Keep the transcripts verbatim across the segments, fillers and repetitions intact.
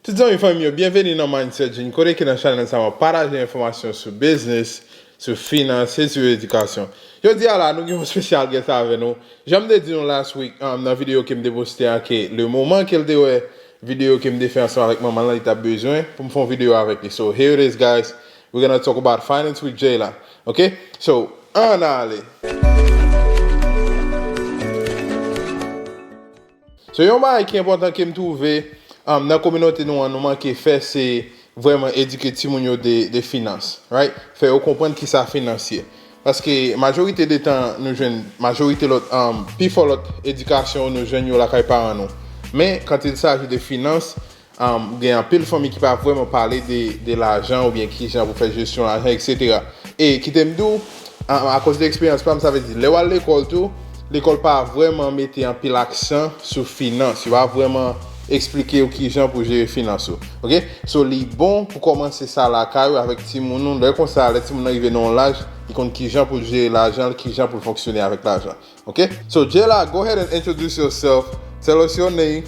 Tout zanmi fanmi yo, byenveni nan Mindset Gene, kote ke nan chanèl sa m ap pataje enfòmasyon sou biznis, sou finans e sou edikasyon. Jodi a la, nou gen yon special guest avè nou. Jan m te di nou last week, um, nan videyo ke m te poste a, ke le moman ke l te wè videyo ke m te fè ansanm avèk manman l lan, li t ap bezwen pou m fè yon videyo avèk li. So here it is, guys. We're gonna talk about finance with Jayla. Ok? So, ann ale. So, yon bagay ki enpòtan ke m twouve, um, nan kominote nou an, nou manke fè, se vrèman edike timoun yo de, de finans, right? Fè yo konprann kisa finans ye. Paske majorite de tan, nou jwenn majorite lòt, um, pifò lòt edikasyon nou jwenn yo lakay paran nou. Men, quand il s'agit de finans, um, gen anpil fanmi ki pa vrèman pale de, de lajan oubyen kijan pou fè jesyon lajan, etsetera. E kite m di w, a, akoz de eksperyans pa m, sa vle di, lè w al lekòl tou, lekòl pa vrèman mete anpil aksan sou finans. Yo pa vrèman eksplike w kijan pou jere finans ou. Ok? So, li bon pou kòmanse sa lakay ou avèk timoun ou. Lè konsa, lè timoun nan rive nan yon laj, li konn kijan pou l jere lajan l, kijan pou l fonksyone avèk lajan. Ok? So, Jayla, go ahead and introduce yourself. Tell us your name.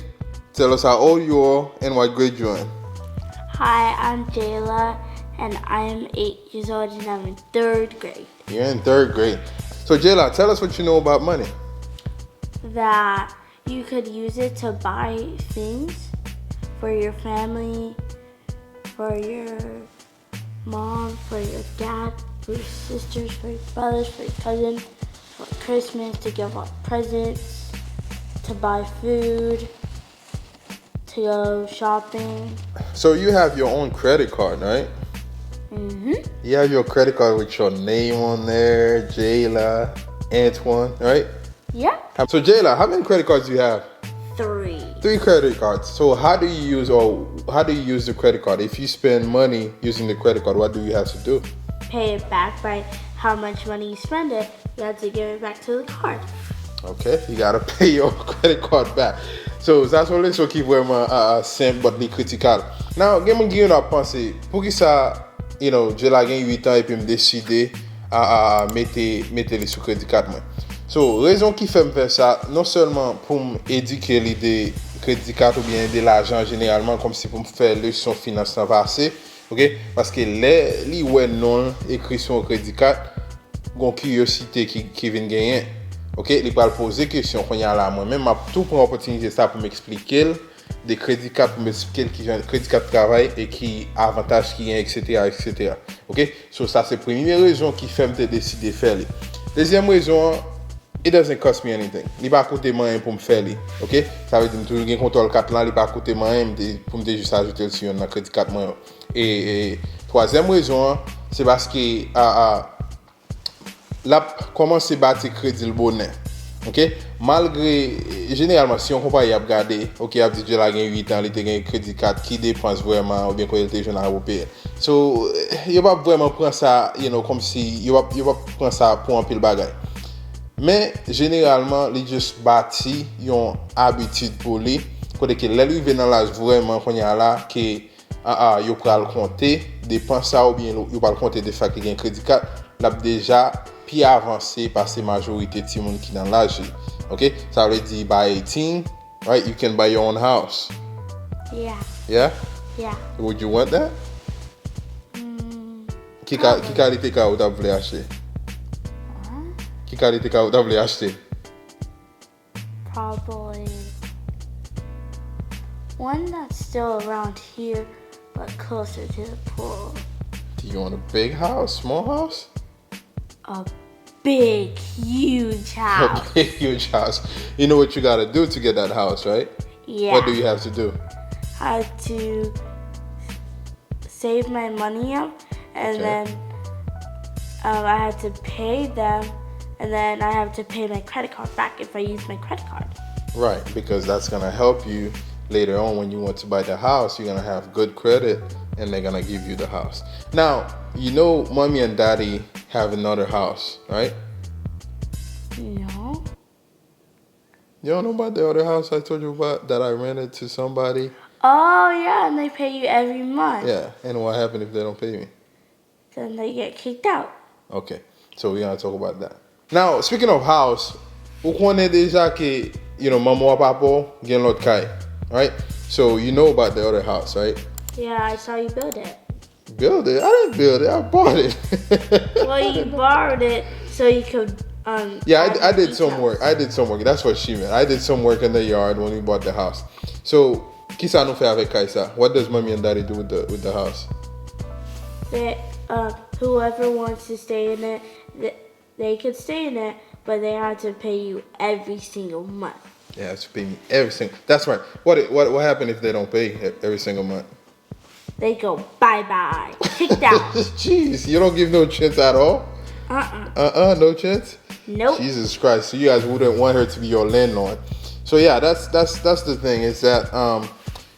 Tell us how old you are and what grade you're in. Hi, I'm Jayla, and I'm eight years old, and I'm in third grade. You're in third grade. So, Jayla, tell us what you know about money. That you could use it to buy things for your family, for your mom, for your dad, for your sisters, for your brothers, for your cousins, for Christmas, to give out presents, to buy food, to go shopping. So, you have your own credit card, right? Mm-hmm. You have your credit card with your name on there, Jayla, Antoine, right? Yeah. So, Jayla, how many credit cards do you have? Three. Three credit cards. So, how do you use, or how do you use the credit card? If you spend money using the credit card, what do you have to do? Pay it back by how much money you spend it. You have to give it back to the card. Ok, you gotta pay your credit card back. So, sa se yon leson ki vrèman uh, uh, senp, but li kritikal. Now, gen moun ki gen ap panse, poukisa, you know, Jayla gen uit an epi m deside a, a, a mete, mete li sou kredi kat mwen. So, rezon ki fè m fè sa, non sèlman pou m edike li de kredi kat oubyen de lajan jeneralman, kòmsi pou m fè leson finans lan pase, ok? Paske lè li wè non l ekri sou yon kredi kat, gon kiryosite ki, ki vin genyen. Ok, li pral poze kesyon kounye a la, mwen menm m ap tou pran opòtinite sa pou m eksplike l de kredi kat, pou m eksplike l kijan kredi kat travay e ki avantaj ki genyen, etsetera, etsetera. Ok, so sa se premye rezon ki fè m te deside fè li. Dezyèm rezon an, it doesn't cost me anything. Li pa koute m anyen pou m fè li. Ok, sa vle di m toujou gen kontwòl kat lan, li pa koute m anyen, m te, pou m te jis ajoute l sou yonn nan kredi kat mwen yo. E, e twazyèm rezon an, se paske a, a, l ap kòmanse bati kredi l bonè. Ok? Malgre, jeneralman, si yon konpayi ap gade, ok, ap di Jayla gen uit an, li te gen kredi kat, ki depans vrèman, oubyen kote l te jwenn avè w peye l. So, yo p ap vrèman pran sa, you know, kòmsi, yo p ap, yo p ap pran sa pou anpil bagay. Men, jeneralman, li just bati yon abitid pou li, kote ke lè l rive nan laj vrèman kounye a la, ke a, a, yo pral konte depans sa oubyen yo pral konte de fè ke gen kredi kat, l ap deja pi avanse pase majorite timoun ki nan laj li. Ok? Sa vle di by eighteen, right, you can buy your own house. Yeah. Yeah? Yeah. Would you want that? Mm, Ki, ka, ki kalite kay ou t ap vle achte? huh? Ki kalite kay ou t ap vle achte? Probably one that's still around here, but closer to the pool. Do you want a big house, small house? A big, huge A house. big, huge house. You know what you gotta do to get that house, right? Yeah. What do you have to do? I have to save my money up, and Okay. then um, I have to pay them, and then I have to pay my credit card back if I use my credit card. Right, because that's gonna help you later on when you want to buy the house. You're gonna have good credit, and they're gonna give you the house. Now, you know, mommy and daddy have another house, right? No. You don't know about the other house I told you about that I rented to somebody? Oh yeah, and they pay you every month. Yeah, and what happened if they don't pay me? Then they get kicked out. Okay, so we're gonna talk about that. Now, speaking of house, ou konnen deja ke, you know, manman w a papa w gen lòt kay, right? So you know about the other house, right? Yeah, I saw you build it. Build it? I didn't build it. I bought it. Well, you borrowed it so you could. Um, Yeah, add I, I the did some details. work. I did some work. That's what she meant. I did some work in the yard when we bought the house. So, kisa nou fè avèk kay sa? What does mommy and daddy do with the with the house? That uh, whoever wants to stay in it, th- they could stay in it, but they had to pay you every single month. They have to pay me every single. That's right. What it- what what happened if they don't pay e- every single month? They go bye bye, kicked out. Jeez, you don't give no chance at all. Uh uh Uh uh, no chance. Nope. Jesus Christ! So you guys wouldn't want her to be your landlord. So yeah, that's that's that's the thing is that um,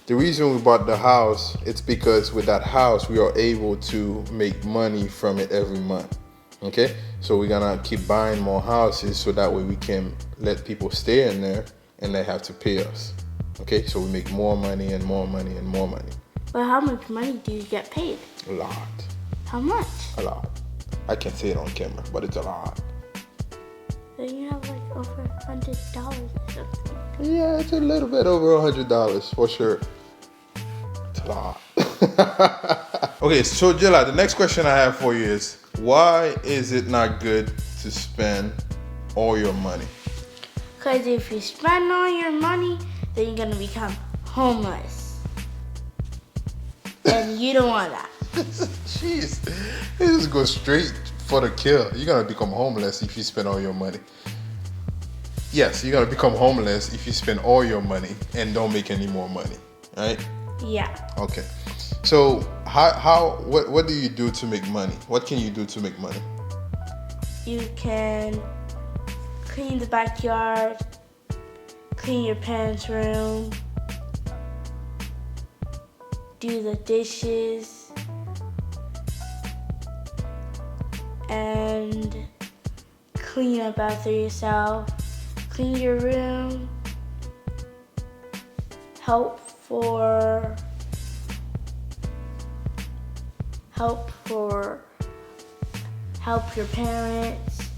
the reason we bought the house, it's because with that house we are able to make money from it every month. Okay, so we're gonna keep buying more houses so that way we can let people stay in there and they have to pay us. Okay, so we make more money and more money and more money. But how much money do you get paid? A lot, How much? A lot. I can't say it on camera, but it's a lot. Then you have like over a hundred dollars or something. Yeah, it's a little bit over a hundred dollars for sure. It's a lot. Okay, so Jella, the next question I have for you is, why is it not good to spend all your money? Because if you spend all your money, then you're going to become homeless. And you don't want that. Jeez, you just go straight for the kill. You're gonna become homeless if you spend all your money. Yes, you're gonna become homeless if you spend all your money and don't make any more money, right? Yeah. Okay. So how how what what do you do to make money? What can you do to make money? You can clean the backyard, clean your parents' room, do the dishes, and clean up after yourself, clean your room, help for help for help your parents,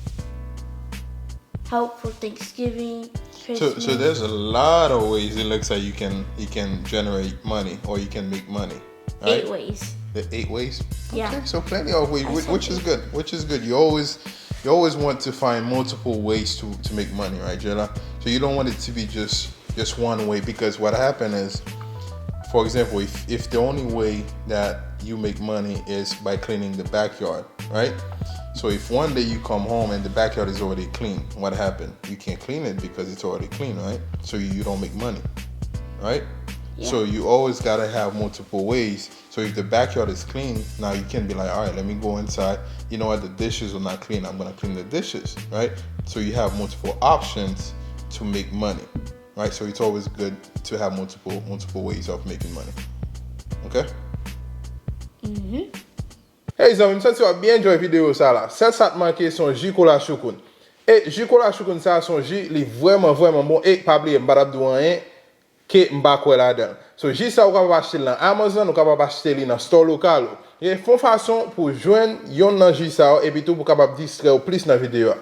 help for Thanksgiving, So, Christmas. So there's a lot of ways it looks like you can you can generate money or you can make money. Right? Eight ways. The eight ways. Yeah. Okay, so plenty of ways, I which, said which is eight. Good. Which is good. You always you always want to find multiple ways to to make money, right, Jella? So you don't want it to be just just one way because what happened is, for example, if if the only way that you make money is by cleaning the backyard, right? So if one day you come home and the backyard is already clean, what happened? You can't clean it because it's already clean, right? So you, you don't make money, right? Yeah. So you always gotta have multiple ways. So if the backyard is clean, now you can be like, all right, let me go inside. You know what? The dishes are not clean. I'm gonna clean the dishes, right? So you have multiple options to make money, right? So it's always good to have multiple multiple ways of making money. Okay? Mm-hmm. Hey zanmi, m santi w ap byen enjoy videyo sa la. Sèl sa k manke se yon ji kola choukoun. E ji kola choukoun sa se yon ji, li vrèman vrèman bon. E pa bliye, m pa t ap di w anyen ke m pa kwè ladan l. So ji sa ou kapab achte l nan Amazon, ou kapab achte li nan store lokal ou. E fè yon fason pou w jwenn yonn nan ji sa yo epi tou pou w kapab distrè w plis nan videyo a.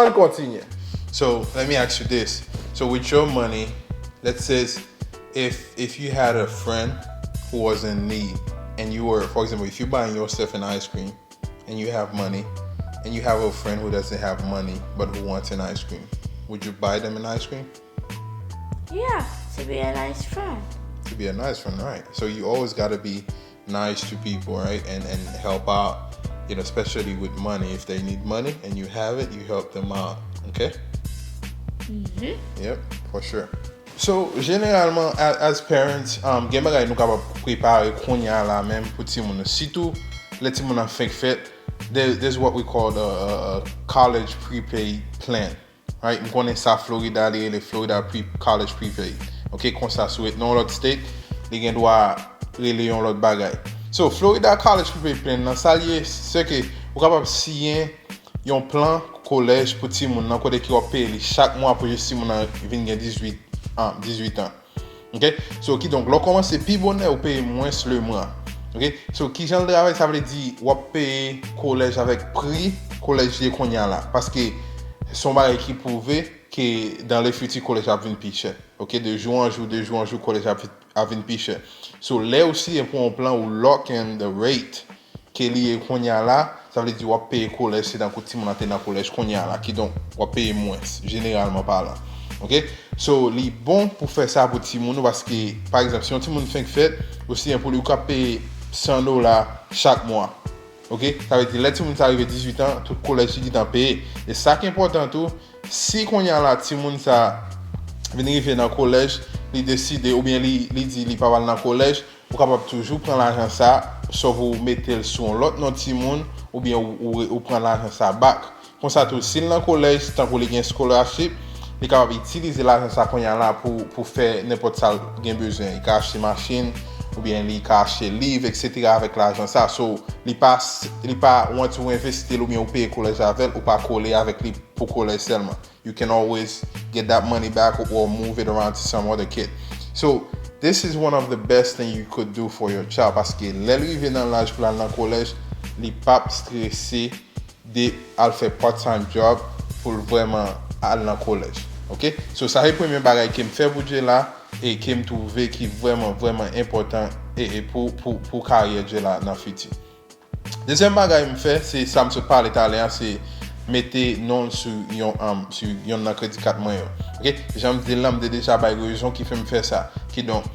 Ann kontinye. So let me ask you this. So with your money, let's say if if you had a friend who was in need and you were, for example, if you're buying yourself an ice cream and you have money and you have a friend who doesn't have money but who wants an ice cream, would you buy them an ice cream? Yeah, to be a nice friend. To be a nice friend, right? So you always gotta be nice to people, right? And and help out, you know, especially with money. If they need money and you have it, you help them out. Okay? Mm-hmm. Yep, for sure. So, jeneralman, a- as parents, um, gen bagay nou kapab prepare kounye a la menm pou timoun nou. Sitou, lè timoun nan fenk fèt, there, there's what we call the uh, uh, college prepaid plan. Right? M konnen sa Florida, li rele Florida pre, College Prepaid. Ok, konsa, si w ret nan yon lòt state, li gen dwa rele yon lòt bagay. So, Florida College Prepaid Plan nan, sa l ye, se ke ou kapab siyen yon plan kolèj pou timoun nan, kote ke w ap peye li chak mwa pou jis timoun nan vin gen dizuit an, dizuit an. Ok? So, kidonk, lè w kòmanse pi bonè, ou peye mwens le mwa. Ok? So, kijan l travay? Sa vle di, w ap peye kolèj avèk pri kolèj ye kounye a la. Paske se yon bagay ki pwouve ke dans le futur, kolèj ap vin pi chè. Ok? De jou an jou, de jou an jou, kolèj ap vin ap vin pi chè. So, lè ou siyen pou yon plan, ou lock in the rate ke li ye kounye a la, sa vle di w ap peye kolèj, se tankou timoun nan te nan kolèj kounye a la, kidonk w ap peye mwens, jeneralman palan. Oke? So, li bon pou fè sa pou timoun ou, paske, pa egzanp, si yon timoun fenk fèt, ou siyen pou li, ou ka peye san dola chak mwa. Oke? Sa vle di, lè timoun sa rive dizuit an, tout kolèj li gentan peye. E sa k enpòtan tou, si kounye a la, timoun sa vin rive nan kolèj, li deside, oubyen li, li di li pa pral nan kolèj, ou kapab toujou pran lajan sa, swa ou mete l sou yon lòt non timoun, oubyen ou, ou, ou pran lajan sa back. Konsa tou, si l nan kolèj, tankou li gen scholarship, li kapab itilize lajan sa kounye a la pou, pou fè nenpòt sa l gen bezwen. Li ka achte machin, oubyen li ka achte liv, etsetera avèk lajan sa. So, li pa, li pa want ou envesti l oubyen ou peye kolèj avè l, ou pa kole avèk li pou kolèj sèlman. You can always get that money back or move it around to some other kid. So, this is one of the best thing you could do for your child, paske lè l rive nan laj pou l al nan kolèj, li p ap strese de al fè part-time job pou l vrèman al nan kolèj. Oke? So, sa se premye bagay ke m fè pou Jela e ke m twouve ki vrèman, vrèman enpòtan e, e pou, pou, pou karyè Jela nan fiti. Dezyèm bagay m fè, se sa m sot pale talè a, se mete non l sou yon, um, sou yonn nan kredi kat mwen yo. Oke? Jan m di l lan, m te deja bay rezon ki fè m fè sa. Kidonk,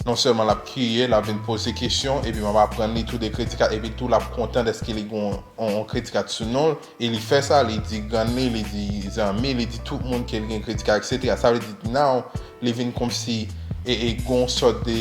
non sèlman l ap kriye, l ap vin poze kesyon, epi m ap aprann li tou de kredi kat, epi tou l ap kontan dèske li gen yon, yon, yon kredi kat sou non l, e li fè sa, li di grann li, li di zanmi, li di tout moun ke li gen kredi kat, etsetera. Sa vle di, now, li vin kòmsi, e, e gen yon sòt de,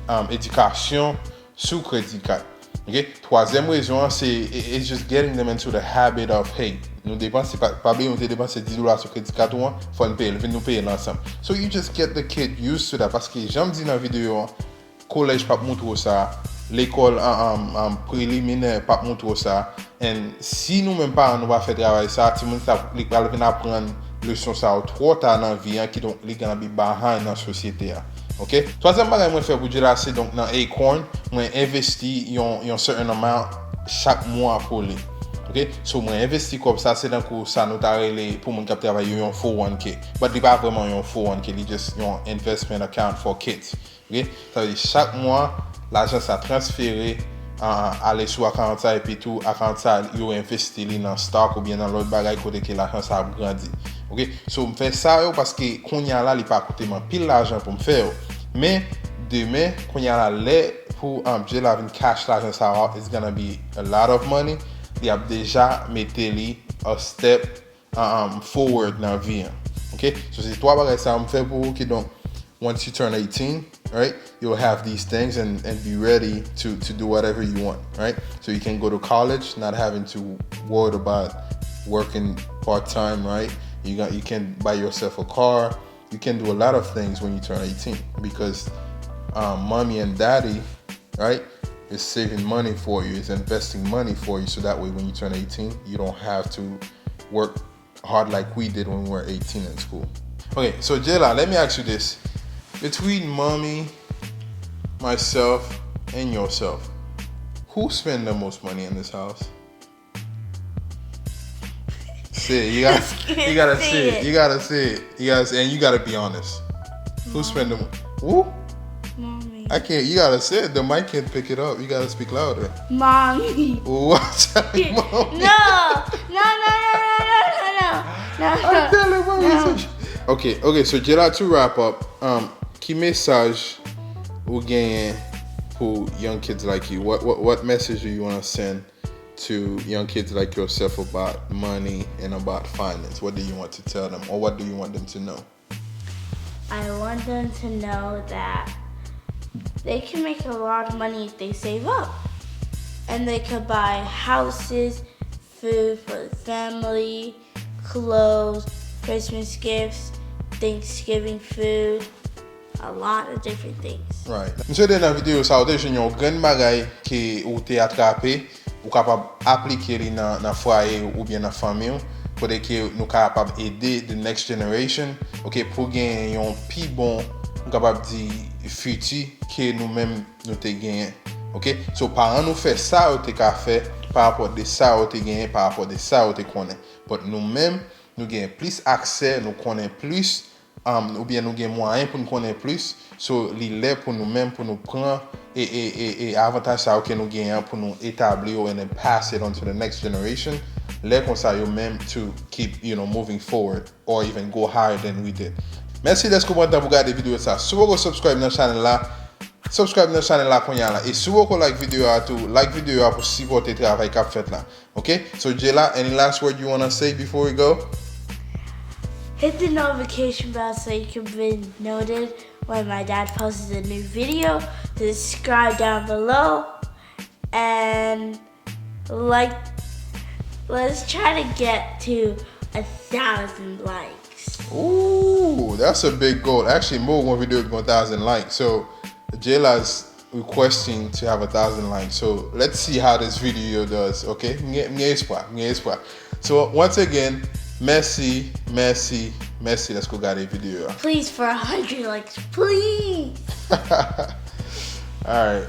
um, edikasyon sou kredi kat. Oke? Twazyèm rezon an, se, it, it's just getting them into the habit of, hey, nou depanse, pa, pa bliye nou te depanse dis dola sou kredi kat ou an, fò n peye l, vin nou peye l ansanm. So you just get the kid used to that, paske jan m di nan videyo an, kolèj p ap moutre w sa, lekòl an, an, an preliminè p ap moutre w sa, and si nou menm paran nou pa fè travay sa, timoun sa, li pral vin aprann leson sa yo twò ta nan vi an, kidonk li gonna be behind nan sosyete a. Oke? Twazyèm bagay mwen fè pou Jela, se donk nan Acorn, mwen envesti yon, yon certain amount chak mwa pou li. Oke? So, mwen envesti kòb sa, se tankou sa nou ta rele pou moun k ap travay yo yon four oh one k. But li pa vrèman yon four oh one k, li just yon investment account for kids. Oke? Sa vle di chak mwa, lajan sa transfere, a, ale sou akant sa, epi tou akant sa, yo envesti li nan stock oubyen nan lòt bagay kote ke lajan sa ap grandi. Oke? So, m fè sa yo paske kounye a la, li pa koute m anpil lajan pou m fè yo. Men, demen, kounye a la, lè pou, um, Jela vin cash lajan sa out, it's gonna be a lot of money. Li ap deja mete li a step, um, forward nan vi an. Oke? So, se twa bagay sa yo m fè pou ou, kidonk, once you turn eighteen, right, you'll have these things and, and be ready to, to do whatever you want, right? So you can go to college, not having to worry about working part-time, right? You got, you can buy yourself a car. You can do a lot of things when you turn eighteen because, um, mommy and daddy, right, is saving money for you, is investing money for you, so that way when you turn eighteen, you don't have to work hard like we did when we were eighteen in school. Okay, so Jela, let me ask you this. Between mommy, myself, and yourself, who spend the most money in this house? Say it. You gotta, you gotta say it. You gotta say it. You gotta say, and you gotta be honest. Who spend the mo-, who? Mommy. I can't. You gotta say it. The mic can't pick it up. You gotta speak louder. Mommy. What? Mommy. No. No, no, no, no, no, no, no. No. I'm telling you, mommy. No. So she, okay, okay, so Jela, to wrap up, um, ki mesaj ou genyen pou young kids like you? What, what, what message do you wanna send to young kids like yourself about money and about finance? What do you want to tell them, or what do you want them to know? I want them to know that they can make a lot of money if they save up. And they could buy houses, food for the family, clothes, Christmas gifts, Thanksgiving food, a lot of different things. Right. M swete nan videyo sa a, ou te jwenn yon grenn bagay ke ou te atrape, ou kapab aplike li nan, nan fwaye ou oubyen nan fanmi w, kote ke nou kapab ede the next generation, oke, pou gen yon pi bon, m kapab di, fiti ke nou menm nou te genyen. Oke? So, paran nou fè sa yo te ka fè pa rapò de sa yo te genyen, pa rapò de sa yo te konnen. But nou menm, nou gen plis aksè, nou konnen plis, um, oubyen nou gen mwayen pou n konnen plis. So, li lè pou nou menm, pou nou pran e, e, e, e avantaj sa yo ke nou genyen an pou nou etabli yo and then pass it on to the next generation. Lè konsa yo menm to keep, you know, moving forward or even go higher than we did. Mèsi dèske w pran tan pou gade videyo sa. Si w poko subscribe nan chanèl la, subscribe nan chanèl la kounye a la. E si w poko like videyo a tou, like videyo a pou sipòte travay k ap fèt la. Ok? So, Jayla, any last word you wanna say before we go? Hit the notification bell so you can be noted when my dad posts a new video. Subscribe down below and like. Let's try to get to a thousand likes. Ooh, that's a big goal. Actually, m poko gon videyo ki gon thousand likes. So, Jayla's requesting to have a thousand likes. So, let's see how this video does, ok? M gen m gen espwa, m gen espwa. So, once again, mèsi, mèsi, mèsi dèske w gade videyo a. Please, for a hundred likes, please. Alright.